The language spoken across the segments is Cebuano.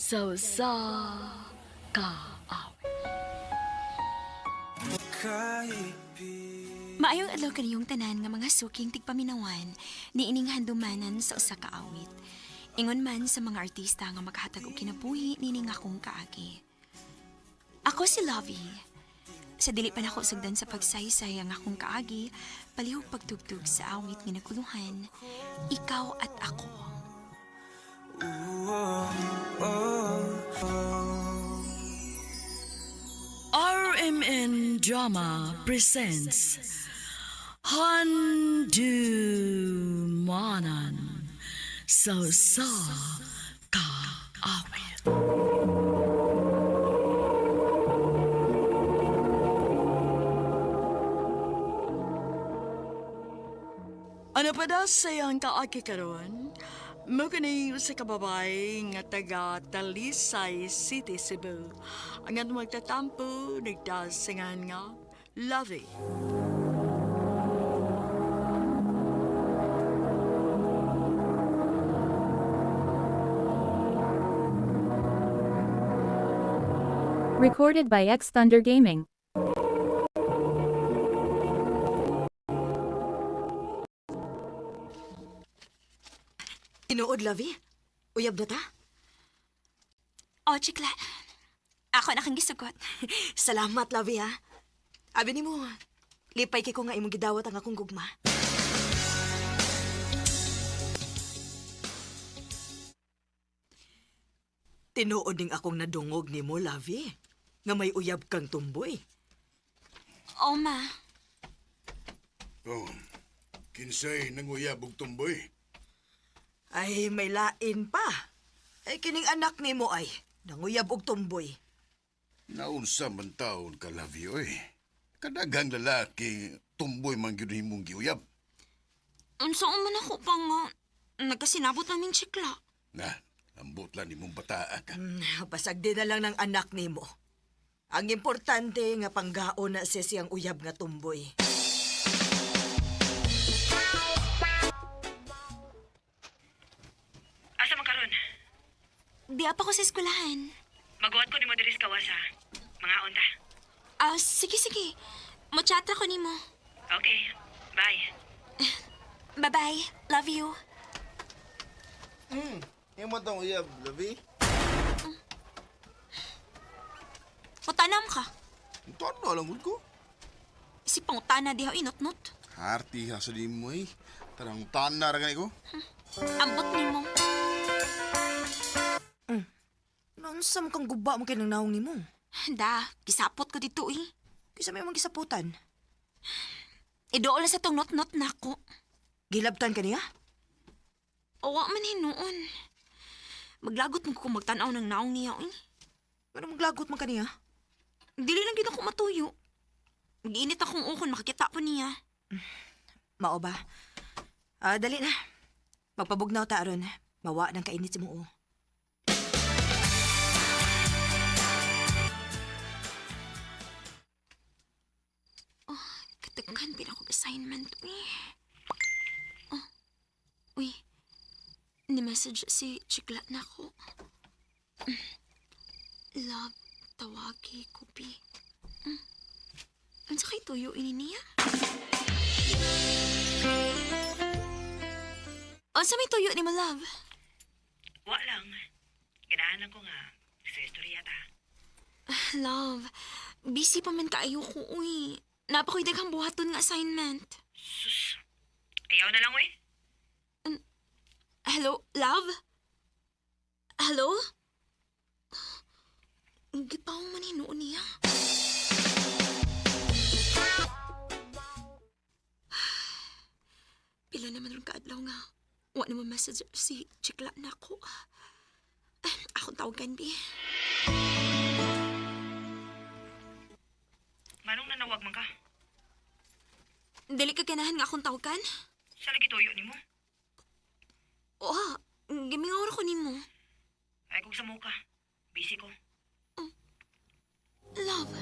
Sa usa ka awit. Maayong adlaw kaniyong tanan nga mga suking tigpaminawan niining handumanan sa usa ka awit. Ingon man sa mga artista nga maghatag og kinabuhi nining akong kaagi. Ako si Lovey. Sa dili pa nako sugdan sa pagsaysay ang akong kaagi, palihog pagtugtog sa awit nga naguluhan, Ikaw at Ako. RMN Drama presents Handumanan sa usa ka awit. Ano pa daw sa iyang kaaki karon? Mo kini sa kababay nga taga Talisay City, Cebu. Ang atong magtatampo, nagdasingan nga, Lovey. Recorded by X Thunder Gaming. Tinuod, Lavi? Uyab na ta? O, chikla. Ako na kang gisugot. Salamat, Lavi, ha? Abi nimo, lipay kay ko nga imong gidawat ang akong gugma. Tinuod ning akong nadungog nimo, Lavi, nga may uyab kang tumboy. O, ma. Oh, kinsay nanguyab og tumboy. Ay, may lain pa. Ay, kining anak nimo ay, nanguyab og tumboy. Naunsa man taon ka, Lavi, oy. Kadaghang lalaki, tumboy man gyud himong giuyab. Unsa man ako pa nga. Nagkasinabot namin chikla. Na, ambot lang nimong bataa ka. Pasag din na lang ng anak nimo. Ang importante nga panggaon na siya siyang uyab nga tumboy. Asa man karon? Di pa ko sa eskwelahan. Maguwat ko nimo diri sa kawas ha. Mga unta. Ah, sige, sige. Mochatra ko nimo. Okay. Bye. Bye-bye. Love you. Imo tong uyab, labi. Putanam ka. Todo lang gud ko. Si pangutana diha inot-not. Harti ha sa di mo eh. Tarang tanan ra gani ko. Ambot nimo. Naunsa man kang guba mo kay nang naong nimo? Da, gisapot ko dito eh. Kisa may mong gisaputan. Idool na sa tong not-not nako. Gilabtan ka niya? Owa man hinuon. Maglagot mo ko magtan-aw ng naong niya eh. Ano maglagot man ka niya? Dili lang gid ako matuyo. Mag-init akong ukon makikita ko niya. Mao ba? Ah, dali na. Magpabugnaw ta aron. Mawa ng kainit si mo. Katagan pina akong assignment eh. Oh, uy. Ni-message si Chikla na ako. Love, tawagi ko, bi. Mm. Unsa kay tuyo ini niya? Unsa may tuyo ni mo, love? Wa lang. Ganahan lang ko nga. Sa istorya ta. Love, busy pa man kaayo ko, uy. Napakoy daghang buhaton nga assignment. Sus. Ayaw na lang oy. Hello, love? Hello? Gipaw man hinuon niya. Pila naman rin kaadlaw nga. Wa naman message si Chikla na ako. Akong tawagan, bi. Manong nanawag man ka? Dili ka ganahan nga akong tawagan? Sa lagi tuyo nimo? Oo, gimingaw ra ko nimo. Ay kog sa muka. Busy ko. Love.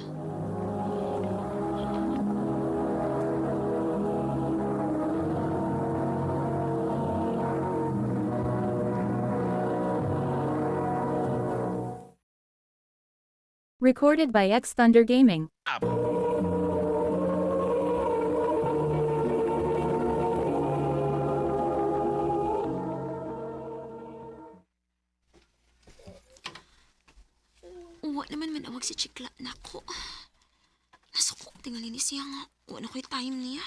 Recorded by X Thunder Gaming. Uwa naman manawag si Chikla nako. Nasukok tingali ni siya nga. Wa na ko'y time niya.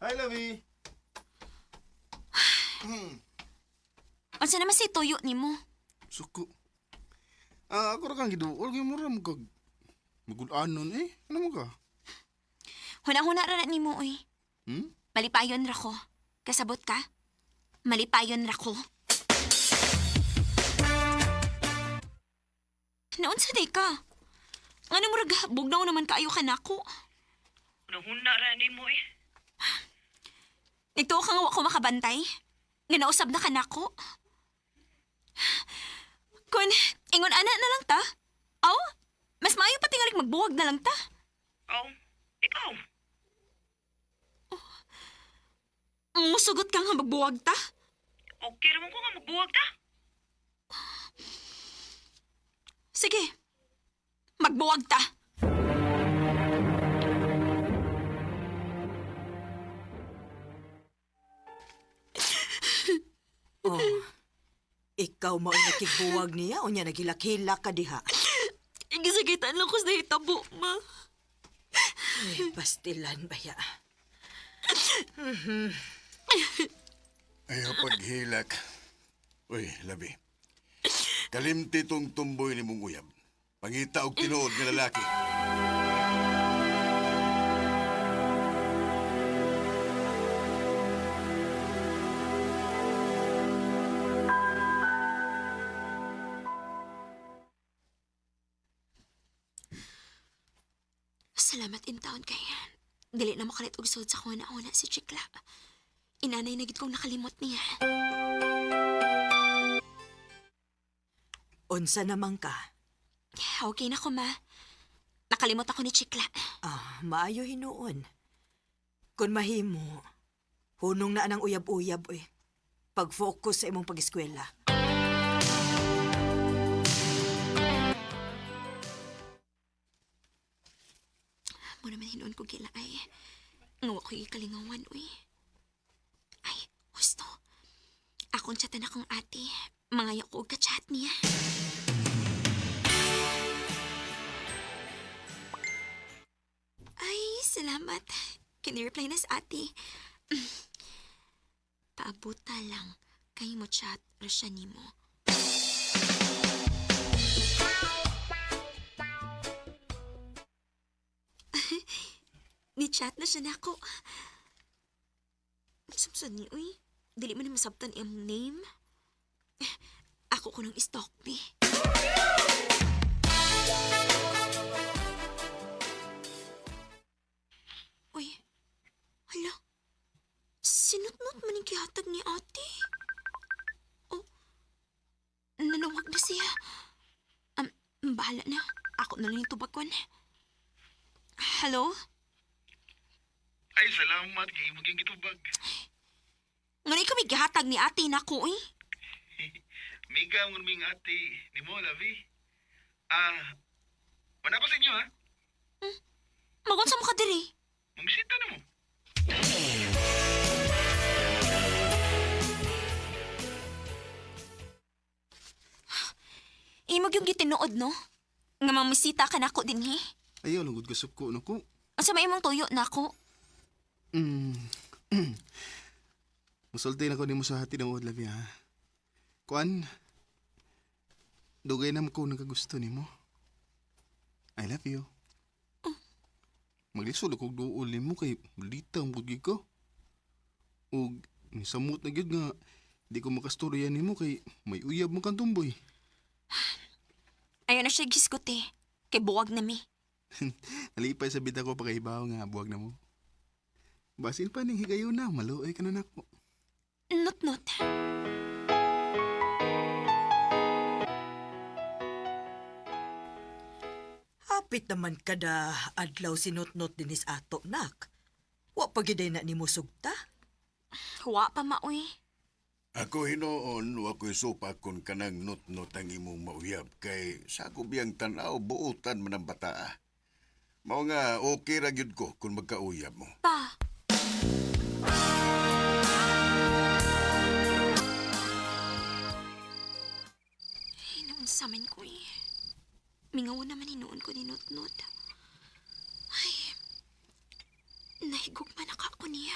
Hi, Lovey. Unsa naman si tuyo nimo? Suko. Ah, ako ra kang giduol kay mura mo kag magulanon eh. Ano mo ka? Huna-huna ra na nimo oy. Hmm? Malipayon ra ko. Kasabot ka? Malipayon ra ko. Naunsa day ka? Ngano murag bugnaw naman kaayo ka nako? Hunahuna ra nimo eh. Nagtuo ka nga wa ko makabantay? Nga nausab na ka nako? Kun, ingon ana na lang ta? Aw, mas maayo pa tingalig magbuwag na lang ta. Aw, ikaw. Musugot ka nga magbuwag ta. Okay ra man ko nga magbuwag ta. Sige, magbuwag ta. Oh. Ikaw mao nakigbuwag niya unya naghilak-hilak ka diha. Gisagitan lang ko sa hitabo, ma. Ay, pastilan baya. Ayaw paghilak. Uy, labi. Kalimti tong tumboy ni mong uyab. Pangita og tinuod nga lalaki. Salamat in taon kay. Dili na makalit og sud sa kuha na si Chikla. Inanay na gid kong nakalimot niya. Unsa naman ka? Okay na ko, ma. Nakalimot ako ni Chikla. Ah, maayo hinuon. Kun mahimo, hunong na anang uyab-uyab oy. Pag-focus sa imong pag-eskwela. Mo naman hinuon ko gila ay. Ngawa ko ikalingawan, uy. Ay, husto. Akong chatan akong ate. Mangayo ko og ka-chat niya. Ay, salamat. Kini-reply na sa ate. Paabuta lang. Kay mo chat, ra siya nimo. Ni-chat na siya nako. Sumsod ni, uy. Dili man na masabtan iyang name. Eh, ako ko nang stalk me. Uy, hala. Sinutnot man yung gihatag ni ate. Oh, nanawag na siya. Bahala na. Ako na lang yung tubakon. Hello? Ay, salamat kay imo gyud gitubag. Ngunit kami gihatag ni ate nako eh. Miga mo ming ate nimo labi. Ah, wala ko sa inyo ha. Magunsa mo ka diri. Mambisita na mo. Imog yung gitinuod no? Nga mamisita ka nako dinhi. Ayaw lang gud kasubko nako. Unsa may imong tuyo nako? Mm. Musulti na ko nimo sa hati ng labi ha. Kuan. Dugay na mo ko nakagusto nimo. I love you. Maglisod ako og duol nimo kay malita ang gud ko. Ug nisamot na gyud nga di ko makastorya nimo kay may uyab man kang tumboy. Ayaw na siya gisgot eh. Kay buwag na mi. Nalipay sa bita ko pagkaibaw nga buwag na mo. Basin pa ning higayon na, maluoy ka na nako. Not not. Hapit naman kada adlaw sinutnot dinis ato nak. Wa pa gyud na nimo sugta. Huwa pa maoy. Ako hinoon, wa ko'y supa kun kanang nutnot ang imong mauyab kay sa ako biyang tanaw buutan man ang bataa. Mao nga okay ra gyud ko kung magkauyab mo. Pa! Ay, naunsaman ko eh. Mingaw naman hinuon ko ni Nutnut. Ay, nahigugma na ka ako niya.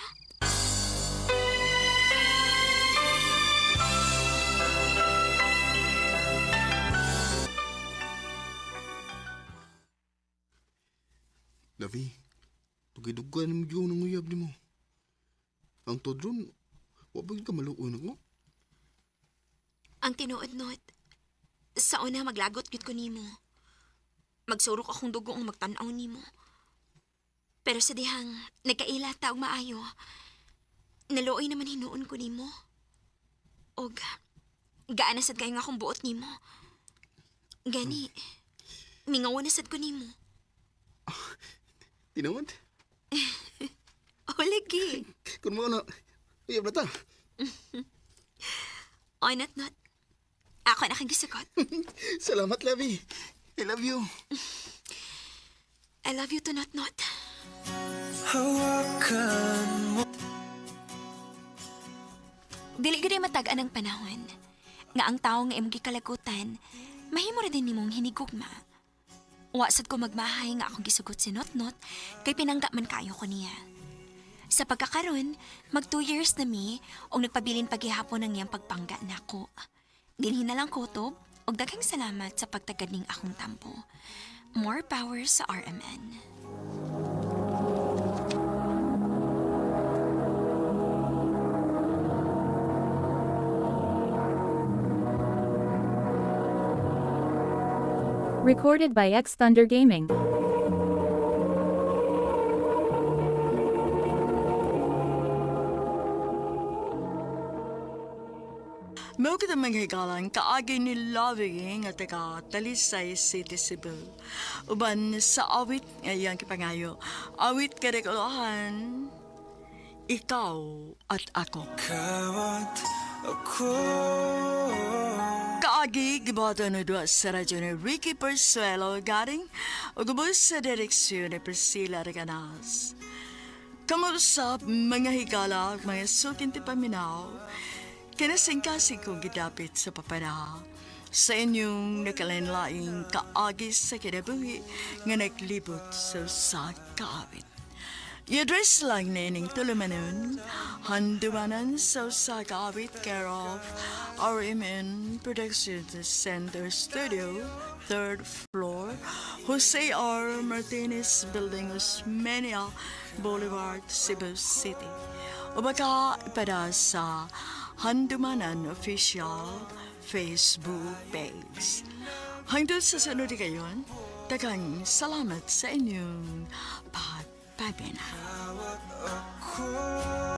Lavi, pagiduggan mo yun ang uyab nimo. Ang todron, wa pa gyud ka maluoy nako. Ang tinuod, Not, sa una maglagot gyud ko nimo. Magsurok akong dugo ang magtan-aw nimo. Pero sa dihang nagkaila ta og maayo, naluoy naman hinuon ko nimo. Og gaana sad kayo nga akong buot nimo. Gani, mingaw na sad ko nimo. Tinuod? O lagi. Kun mao na, uyab na ta. Oy, Not, Not. Ako na kang gisugot. Salamat, Lavi. I love you. I love you to Not, Not. Dili gid matag-an ang panahon nga ang tawo nga imong gikalagutan mahimo ra din nimong hinigugma. Wa sad ko magmahay nga akong gisugot si Notnot kay pinangga man kaayo ko niya. Sa pagkakaron, mag 2 years na mi og nagpabilin paghihapon ang iyang pagpangga nako. Dinhi na lang kutob og daghang salamat sa pagtagad ning akong tampo. More power sa RMN. Recorded by X Thunder Gaming. Mao kita mga higalan kaagi ni Lovie nga taga Talisay City, Cebu. Uban sa awit nga iyang kipangayo. Awit karekolohan, ikaw at ako. Kaagi giboto na duwa sa radyo ni Ricky Persuelo garing ug ubos sa direksyon ni Priscilla Reganas. Kamusap mga higala ug mga sukin ti paminaw, kinasingkasing kong gidapit sa papara sa inyong nakalain-laing kaagi sa kinabuhi nga naglibot sa usa ka awit. I-address lang nining tulumanon, handumanan sa usa ka awit care of RMN Production Center Studio, third floor, Jose R. Martinez Building, Osmeña Boulevard, Cebu City. O baka ipada sa Handumanan Official Facebook page. Hangtod sa sunod kayon, daghang salamat sa inyong pagpabina. Ako.